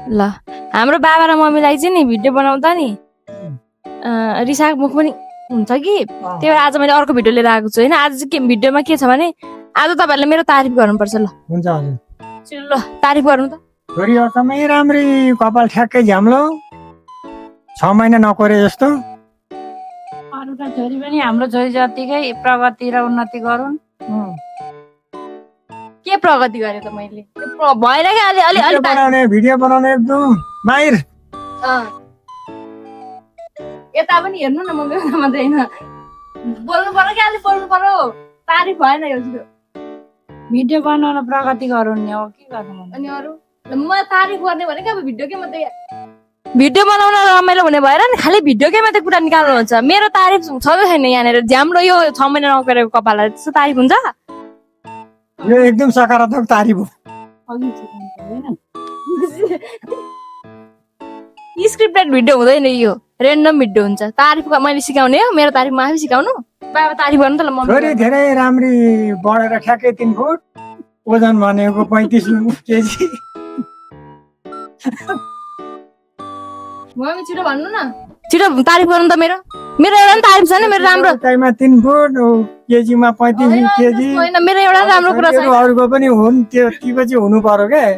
ल हाम्रो बाबा र मम्मीलाई चाहिँ नि भिडियो बनाउँदा नि रिसाको मुख पनि हुन्छ कि त्यही भएर आज मैले अर्को भिडियो लिएर आएको छु होइन। आज चाहिँ के भिडियोमा के छ भने आज तपाईँहरूले मेरो तारिफ गर्नुपर्छ। ल हुन्छ हजुर छिटो ल तारिफ गर्नु त। छोरी एकदमै राम्री कपाल ठ्याक्कै झ्याम्लो 6 महिना नकोरे जस्तो अरूका छोरी पनि हाम्रो छोरी जतिकै प्रगति र उन्नति गरून्। के प्रगति गरे त मैले भएन क्या अलि अलि अलि भिडियो बनाउने एकदम माहिर। यता पनि हेर्नु न म मेरो मात्रै होइन बोल्नु पर्यो क्या अलि बोल्नु पर्यो तारिफ भएन यो छिटो। भिडियो बनाउन प्रगति गरून् नि अब के गर्नु। अनि अरू म तारिफ गर्ने भनेको अब भिडियोकै मात्रै भिडियो बनाउन रमाइलो हुने भएर नि खालि भिडियोकै मात्रै कुरा निकाल्नुहुन्छ। मेरो तारिफ छ कि छैन यहाँनिर झ्याम्रो यो 6 महिना नगरेको कपाललाई त्यस्तो तारिफ हुन्छ? यो एकदम सकारात्मक तारिफ हो। स्क्रिप्टेड भिडियो हुँदैन यो रेन्डम भिडियो हुन्छ। तारिफ मैले सिकाउने हो मेरो तारिफ म आफै सिकाउनु बाबा तारिफ गर्नु त ल। छोरी धेरै राम्री बढेर ठ्याक्कै 3 फुट वजन भनेको 35 केजी। मम्मी छिटो भन्नु न छिटो तारिफ गर्नु त मेरो मेरो एउटा नि तारिफ छैन। मेरो राम्रो 3 फुट केजीमा 35 केजी होइन मेरो एउटा राम्रो कुरा छ। अरूको पनि हुन् त्यो ती पछि हुनु पर्यो क्या।